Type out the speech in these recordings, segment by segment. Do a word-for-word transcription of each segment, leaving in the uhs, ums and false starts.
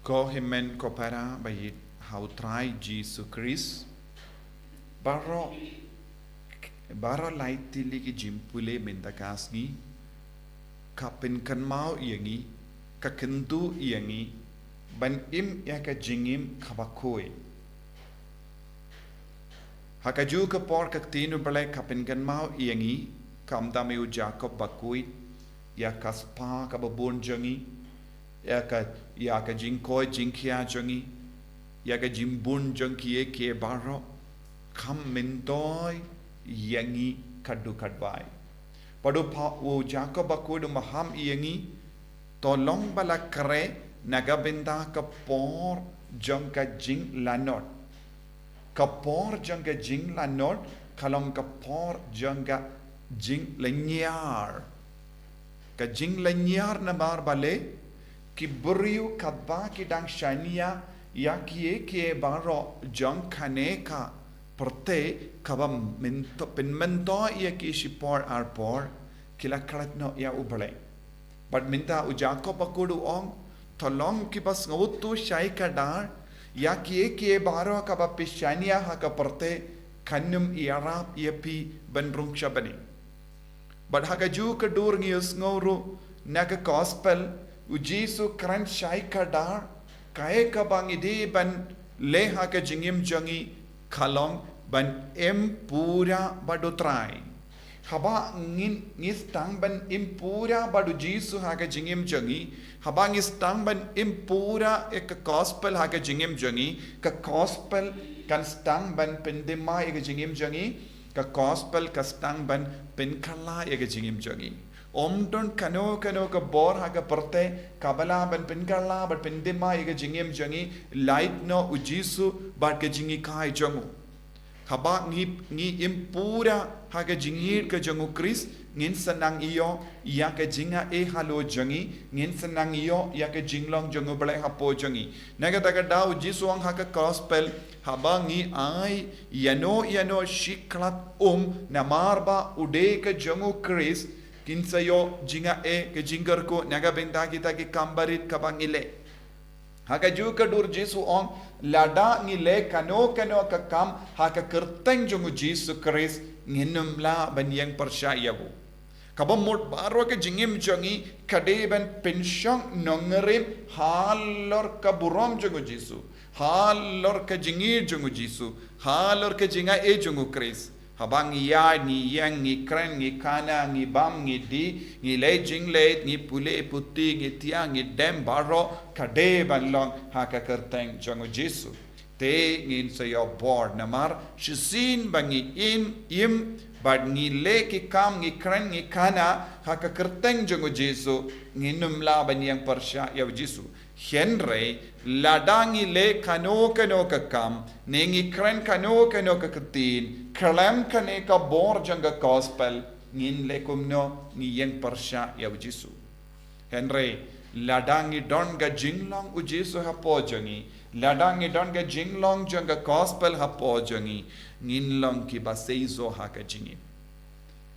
Ko hynmen ko para ba ïeit ha u Trai Jisu Khrist. Baroh, baroh lai tylli ki jingpule mynta ka sngi ka pynkynmaw ïa ngi, ka kyntu ïa ngi ban im ïa ka jingim kaba khuid. Ha kajuh ka por ka ktien U Blei ka pynkynmaw ïa ngi, kumta me u Jakob bakhuid, ïa ka spah kaba bun jong ngi, ïa ka, ïa ka jingkoit jingkhiah jong ngi, ïa ka jingbun jong kiei kiei baroh, kam myntoi ïa ngi katto katwei. Bad u pa, u Jakob bakhuid u maham ïa ngi, to long ba la khreh na ka bynta ka por jong ka jinglanot. Ka por jong ka jinglanot ka long ka por jong ka jinglynñiar. Ka jinglynñiar namar balei, ki briew katba ki dang shaniah ïa kiei kiei baroh jong kane ka pyrthei, kaba mynto, pynmyntoi ïa ki shipor arpor, ki la klet noh ïa U Blei. Bad mynta u Jakob bakhuid u ong, to long kiba sngewthuh shai kdar ïa kiei kiei baroh kaba phi shaniah ha ka pyrthei, kan ym ïarap ïa phi ban rung sha bneng. Bad ha kajuh ka dur ngi ïohsngew ruh na ka gospel, u Jisu u kren shai kdar, kaei kaba ngi dei ban leh ha ka jingim jong ngi ka long ban im pura bad u Trai. Haba ngin, ngi sdang ban im pura bad u Jisu ha ka jingim jong ngi, haba ngi sdang ban im pura ïa ka gospel ha ka jingim jong ngi, ka gospel kan sdang ban pyndima ïa ka jingim jong ngi, ka gospel ka sdang ban pynkylla ïa ka jingim jong ngi. Ym don kano kano ka bor ha ka pyrthei kaba lah ban pynkylla bad pyndima ïa ka jingim jong ngi, lait noh u Jisu bad ka jinghikai jong u. Haba ngi, ngi im pura ha ka jingïeit ka jong u Khrist, ngin sa nang ïoh ïa ka jingai halor jong ngi, ngin sa nang ïoh ïa ka jinglong jong u Blei hapoh jong ngi. Na kata ka daw u Jisu u ong ha ka gospel, haba ngi ai ïano ïano shi khlad um namar ba u dei ka jong u Khrist, ngin sa ïoh jingai, ka jingkyrkhu na ka bynta kita ki kam barit kaba ngi leh. Ha kajuh ka dur Jisu u ong, lada ngi leh kano kano ka kam ha ka kyrteng jong u Jisu Khrist, ngin ym lah ban ïeng pyrshah ïa u. Kaba mut baroh ka jingim jong ngi ka dei ban pynshong nongrim halor ka burom jong u Jisu, halor ka jingïeit jong u Jisu, halor ka jingai jong u Khrist. Haba ngi ïaid, ngi ïeng, ngi kren, ngi khana, ngi bam, ngi die, ngi leh jingleit, ngi pule puthi, ngi thiah, ngi dem, baroh ka dei ban long ha ka kyrteng jong u Jisu. Te ngin sa ïoh bor namar shisien ba ngi im, im bad ngi leh ki kam, ngi kren, ngi khana ha ka kyrteng jong u Jisu, ngin ym lah ban ïeng pyrshah ïa u Jisu. Hynrei lada ngi leh kano kano ka kam, ne ngi kren kano kano ka ktien khlem kane ka bor jong ka gospel, ngin leh kumno, ngi ïeng pyrshah ïa u Jisu. Hynrei lada ngi don ka jinglong u Jisu hapoh jong ngi, lada ngi don ka jinglong jong ka gospel hapoh jong ngi, ngin long kiba seisoh ha ka jingim.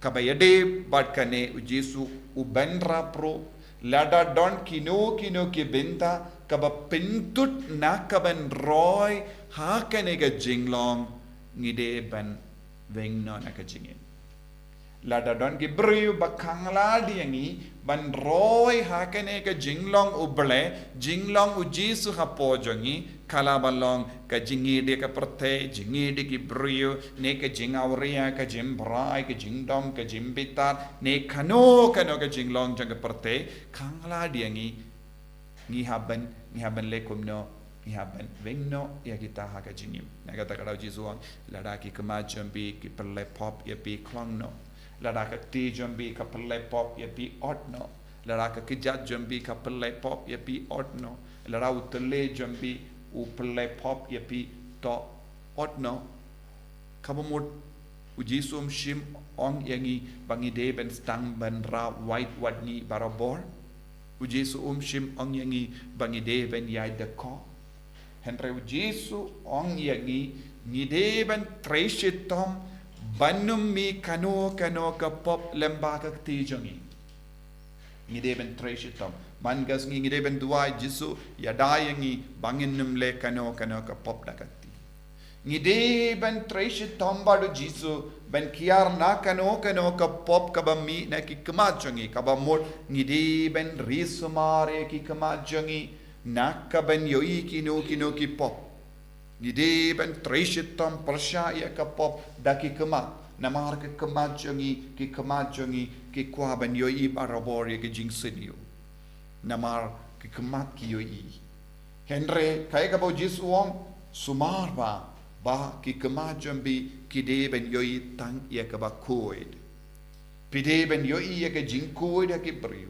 Kaba ïadei bad kane u Jisu u bynrap ruh, lada don kino kino ki bynta kaba pynthut na ka ban roi ha kane ka jinglong, ngi dei ban weng noh na ka jingim. Lada don ki briew ba khang lad ïa ngi ban roi ha kane ka jinglong u Blei, jinglong u Jisu hapoh jong ngi, ka lah ban long ka jingïeit ïa ka pyrthei, jingïeit ïa ki briew, ne ka jingawria, ka jingbrai, ka jingdom, ka jingbitar, ne kano kano ka jinglong jong ka pyrthei, khang lad ïa ngi, ngi hap ban, ngi hap ban leh kumno, ngi hap ban weng noh ïa kita ha ka jingim. Na kata ka daw Jisu u ong, lada ki khmat jong phi ki pynleh pop ïa phi, khlong noh. Lada ka kti jong phi ka pynleh pop ïa phi, ot noh. Lada ka kjat jong phi ka pynleh pop ïa phi, ot noh. Lada u thylliej jong phi u pynleh pop ïa phi, to ot noh. Kaba mut u Jisu um shym ong ïa ngi ba ngi dei ban sdang ban rah wait wat ngi barabor. U Jisu um shym ong ïa ngi ba ngi dei ban ïaid da koh. Hynrei u Jisu u ong ïa ngi, ngi dei ban trei shitom ban ym mih kano kano ka pop lyngba ka kti jong ngi. Ngi dei ban trei shitom. Man ka sngi ngi dei ban duwai, Jisu, ïada ïa ngi ba ngin ym leh kano kano ka pop da ka kti. Ngi dei ban trei shitom bad u Jisu ban kiar na kano kano ka pop kaba mih na ki khmat jong ngi, kaba mut ngi dei ban ri sumar ïa ki khmat jong ngi na ka ban ïohi kino kino ki pop. Ngi dei ban trei shitom pyrshah ïa ka pop da ki khmat, namar ki khmat jong ngi, ki khmat jong ngi ki kwah ban ïohi barabor ïa ki jingsniew. Namar ki khmat ki ïohi. Hynrei kaei kaba u Jisu u ong, sumar bha ba ki khmat jong phi ki dei ban ïohi tang ïa kaba khuid. Phi dei ban ïohi ïa ka jingkhuid ha ki briew.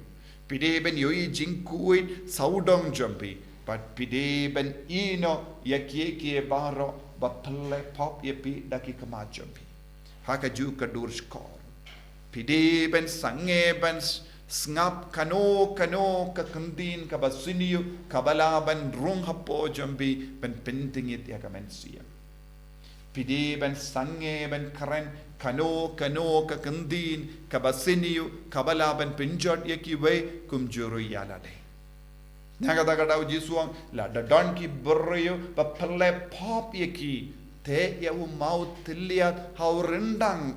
Phi dei ban ïohi jingkhuid sawdong jong phi. Bad phi dei ban ïehnoh ïa kiei kiei baroh ba pynleh pop ïa phi da ki khmat jong phi. Ha kajuh ka dur shkor, phi dei ban sangeh ban s-, sngap kano kano ka ktien kaba sniew kaba lah ban rung hapoh jong phi ban pyntngit ïa ka mynsiem. Phi dei ban sangeh ban kren kano kano ka ktien kaba sniew kaba lah ban pynjot ïa kiwei kumjuh ruh ïa lade. Na kata ka daw u Jisu u ong, lada don ki briew ba pynleh pop ïa ki, teh ïa u mawtylliat ha u ryndang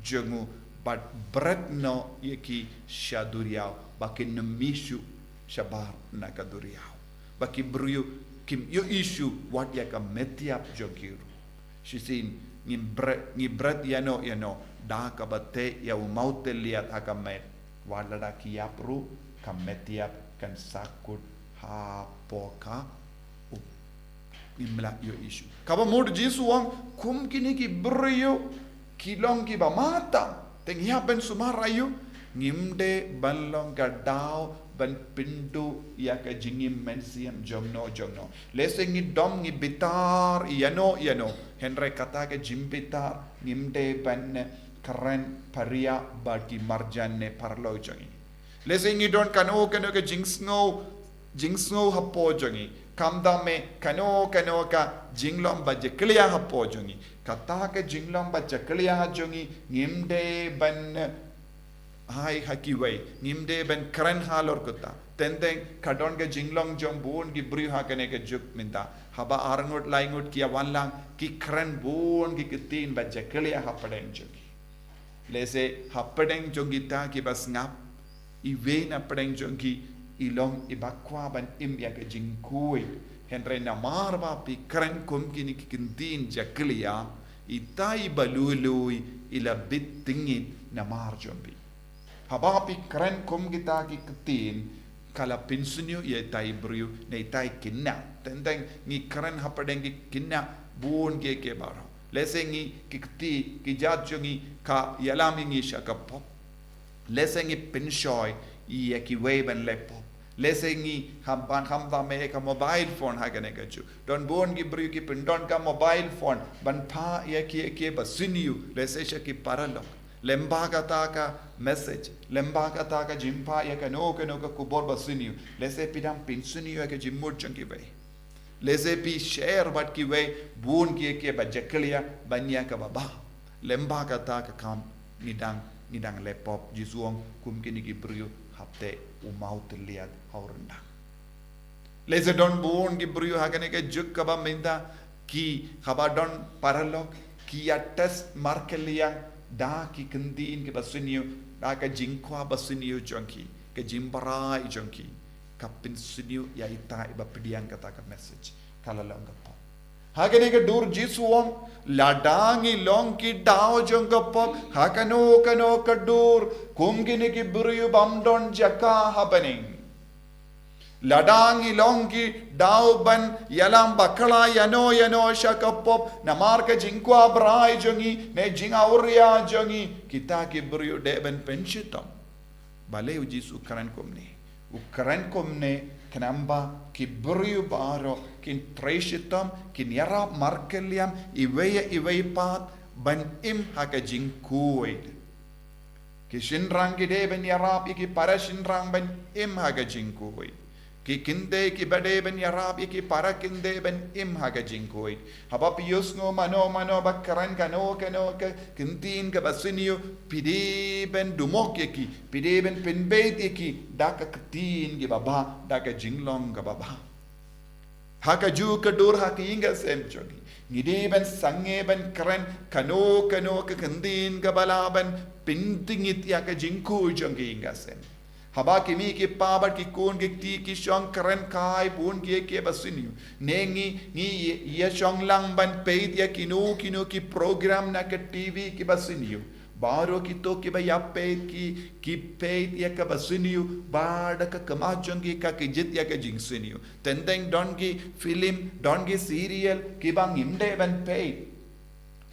jong u bad bret noh ïa ki sha duriaw ba kin ym mih shuh shabar na ka duriaw, ba ki briew kim ïohi shuh wat ïa ka met ïap jong ki ruh. Shisien ngim bret, ngi bret ïano ïano da kaba teh ïa u mawtylliat ha ka met. Wat lada ki ïap ruh, ka met ïap kan sa kut hapoh ka um. Ngim lah ïohi shuh. Kaba mut u Jisu u ong, kum kine ki briew ki long kiba mad tam. Te ngi hap ban sumar aïu? Ngim dei ban long ka daw ban pynduh ïa ka jingim mynsiem jongno jongno. Lehse ngi dom ngi bitar ïano ïano, hynrei kata ka jingbitar ngim dei ban kren pariah bad ki marjan ne paralok jong ngi. Lehse ngi don kano kano ka jingsngew, jingsngew hapoh jong ngi. Khamtam me kano kano ka jinglong ba jakhlia hapoh jong ngi. Kata ka jinglong ba jakhlia jong ngi ngim dei ban ai ha kiwei, ngim dei ban kren halor kata. Teng teng ka don ka jinglong jong bun ki briew ha kane ka juk mynta. Haba arngut laingut ki ïa wan lang, ki kren bun ki ktien ba jakhlia hapdeng jong ki. Lehse hapdeng jong kita kiba sngap, iwei na pdeng jong ki i long iba kwah ban im ïa ka jingkhuid. Hynrei namar ba phi kren kum kine ki ktien jakhlia, ita iba lui lui i la bit tngit namar jong phi. Haba phi kren kum kita ki ktien, ka la pynsniew ïa ita i briew ne ita i khynnah. Teng teng ngi kren hapdeng ki khynnah bun kiei kiei baroh. Lehse ngi ki kti, ki jait jong ngi ka ïalam ïa ngi sha ka pop. Lehse ngi pynshoi ïa kiwei ban leh pop. Lehse ngi ham ban, khamtam me ka mobile phone ha kane ka juk. Don bun ki briew ki pyndon ka mobile phone ban phah ïa kiei kiei ba sniew, lehse sha ki paralok. Lyngba kata ka message, lyngba kata ka jingphah ïa kano kano ka khubor ba sniew, lehse phi dang pynsniew ïa ka jingmut jong kiwei. Lehse phi share bad kiwei bun kiei kiei ba jakhlia ban ïa kaba bha. Lyngba kata ka kam ngi dang, ngi dang leh pop. Jisu u ong, kum kine ki briew hap teh u mawtylliat ha u ryndang. Lehse don bun ki briew ha kane ka juk kaba mynta, ki haba don paralok, ki ïa test markylliang da ki ktien kiba sniew, da ka jingkwah ba sniew jong ki, ka jingbrai jong ki, ka pynsniew ïa ita iba pdiang kata ka message. Ka la long ka pop. Ha kane ka dur Jisu u ong, lada ngi long ki daw jong ka pop ha kano kano ka dur, kum kine ki briew bym don jaka ha bneng. Lada ngi long ki daw ban ïalam bakla ïano ïano sha ka pop namar ka jingkwah brai jong ngi ne jingawria jong ngi, kita ki briew dei ban pynshitom. Balei u Jisu u kren kumne? U kren kumne khnang ba ki briew baroh kin trei shitom, kin ïarap markylliang iwei ïa iwei pat ban im ha ka jingkhuid. Ki shynrang ki dei ban ïarap ïa ki para shynrang ban im ha ka jingkhuid. Ki kynthei kiba dei ban ïarap ïa ki para kynthei ban im ha ka jingkhuid. Haba phi ïohsngew mano mano ba kren kano kano ka ktien kaba sniew, phi dei ban dumok ïa ki, phi dei ban pynbeit ïa ki da ka ktien kaba bha, da ka jinglong kaba bha. Ha kajuh ka dur ha ka ïing ka sem jong ngi, ngi dei ban sangeh ban kren kano kano ka ktien kaba lah ban pyntngit ïa ka jingkhuid jong ka ïing ka sem. Haba ki mei ki pa bad ki khun ki kti ki shong kren kai bun kiei kiei ba sniew, ne ngi, ngi ïa, ïa shong lang ban peit ïa kino kino ki program na ka T V kiba sniew. Baroh kito kiba ïa peit ki, ki peit ïa kaba sniew, bad ka khmat jong ki ka kjit ïa ka jingsniew. Teng teng don ki film, don ki serial kiba ngim dei ban peit.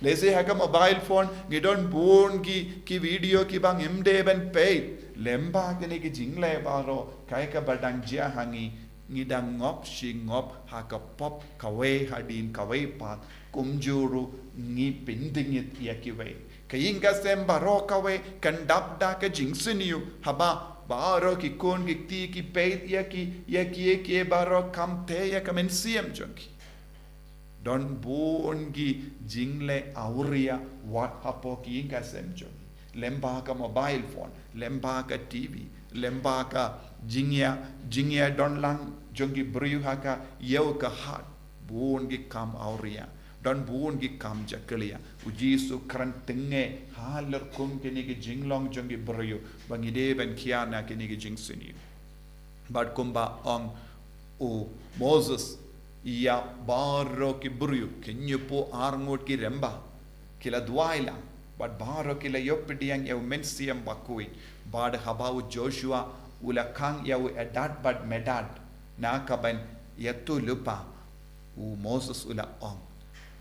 Lehse ha ka mobile phone ngi don bun ki, ki video kiba ngim dei ban peit. Lem bad kine ki jingleh baroh, kaei kaba dang jia ha ngi, ngi dang ngop shi ngop ha ka pop kawei hadien kawei pat, kumjuh ruh ngi pyntngit ïa kiwei. Ka ïing ka sem baroh kawei kan dap da ka jingsniew, haba baroh ki khun ki kti ki peit ïa ki, ïa kiei kiei baroh kam teh ïa ka mynsiem jong ki. Don bun ki jingleh awria wat hapoh ki ïing ka sem jong ngi. Lem bad ka mobile phone, lem bad ka T V, lem bad ka jingïa, jingïadon lang jong ki briew ha ka ïew ka hat. Bun ki kam awria, don bun ki kam jakhlia. U Jisu kren tyngai halor kum kine ki jinglong jong ki briew ba ngi dei ban khia na kine ki jingsniew. Bad kumba ong u Moses ïa baroh ki briew, ki hynñiewphew ar ngut ki rymba, ki la duwai lang, bad baroh ki la ïoh pdiang ïa u Mynsiem Bakhuid. Bad haba u Joshua u la khang ïa u Eldad bad Medad na ka ban ïathuhlypa, u Moses u la ong,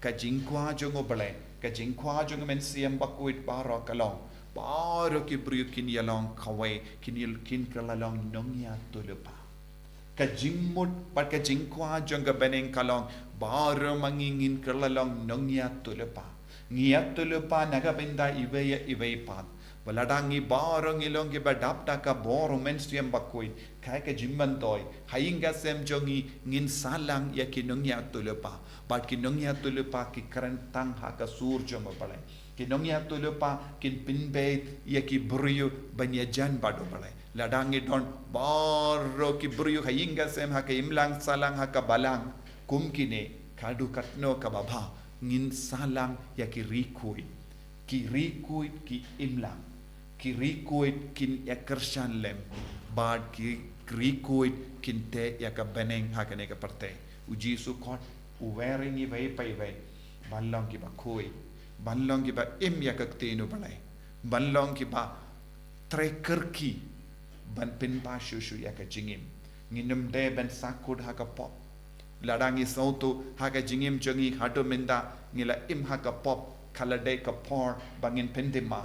ka jingkwah jong u Blei, ka jingkwah jong u Mynsiem Bakhuid baroh ka long, baroh ki briew kin ïa long kawei, kin ïa, kin kylla long nongïathuhlypa. Ka jingmut bad ka jingkwah jong ka bneng ka long, baroh ma ngi ngin kylla long nongïathuhlypa. Ngi ïathuhlypa na ka bynta iwei ïa iwei pat. Ba lada ngi baroh ngi long kiba dap da ka bor u Mynsiem Bakhuid, kaei ka jingmyntoi, ha ïing ka sem jong ngi ngin sah lang ïa ki nongïathuhlypa. Bad ki nongïathuhlypa ki kren tang ha ka sur jong u Blei. Ki nongïathuhlypa kin pynbeit ïa ki briew ban ïajan bad u Blei. Lada ngi don baroh ki briew ha ïing ka sem, ha ka imlang sahlang, ha ka balang, kum kine, ka dei katno kaba bha ngin sah lang ïa ki riewkhuid. Ki riewkhuid ki imlang. Ki riewkhuid kin ïa kyrshan lem. Bad ki riewkhuid kin teh ïa ka bneng ha kane ka pyrthei. U Jisu khot u wer ïa ngi iwei pa iwei ban long kiba khuid, ban long kiba im ïa ka ktien u Blei, ban long kiba trei kyrkieh ban pynbha shuh shuh ïa ka jingim. Ngin ym dei ban sahkut ha ka pop. Lada ngi sngewthuh ha ka jingim jong ngi haduh mynta ngi la im ha ka pop, ka la dei ka por ba ngin pyndima.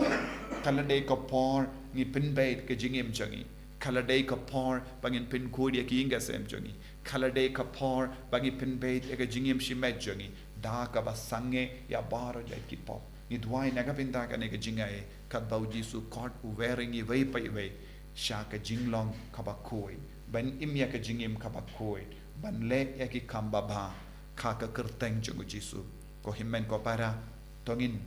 Ka la dei ka por ngi pynbeit ka jingim jong ngi. Ka la dei ka por ba ngin pynkhuid ïa ka ïing ka sem jong ngi. Ka la dei ka por ba ngi pynbeit ïa ka jingim shimet jong ngi da kaba sangeh ïa baroh jait ki pop. Ngi duwai na ka bynta kane ka jingaiei, katba u Jisu khot u wer ïa ngi iwei pa iwei sha ka jinglong kaba khuid, ban im ïa ka jingim kaba khuid, ban leh ïa ki kam babha ha ka kyrteng jong u Jisu. Ko hynmen ko para, to ngin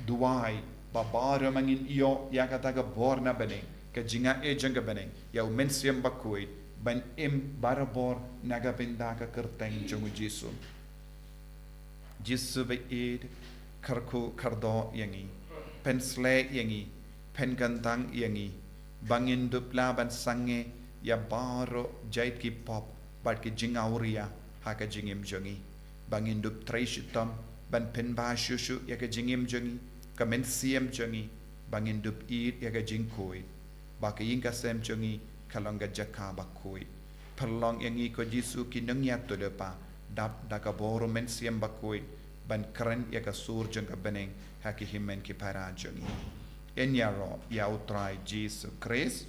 duwai ba baroh ma ngin ïoh ïa kata ka bor na bneng, ka jingaiei jong ka bneng, ïa u Mynsiem Bakhuid ban im barabor na ka bynta ka kyrteng jong u Jisu. Jisu ba ïeit, kyrkhu kyrdoh ïa ngi, pynshlei ïa ngi, pynkyntang ïa ngi ba ngin dup lah ban sangeh ïa baroh jait ki pop bad ki jingawria ha ka jingim jong ngi, ba ngin dup trei shitom ban pynbha shuh shuh ïa ka jingim jong ngi, ka mynsiem jong ngi, ba ngin dup ïeit ïa ka jingkhuid, ba ka ïing ka sem jong ngi ka long ka jaka ba khuid. Pynlong ïa ngi ko Jisu ki nongïathuhlypa, dap da ka bor u Mynsiem Bakhuid, ban kren ïa ka sur jong ka bneng ha ki hynmen ki para jong ngi. Yn ïaroh ïa u Trai Jisu Khrist.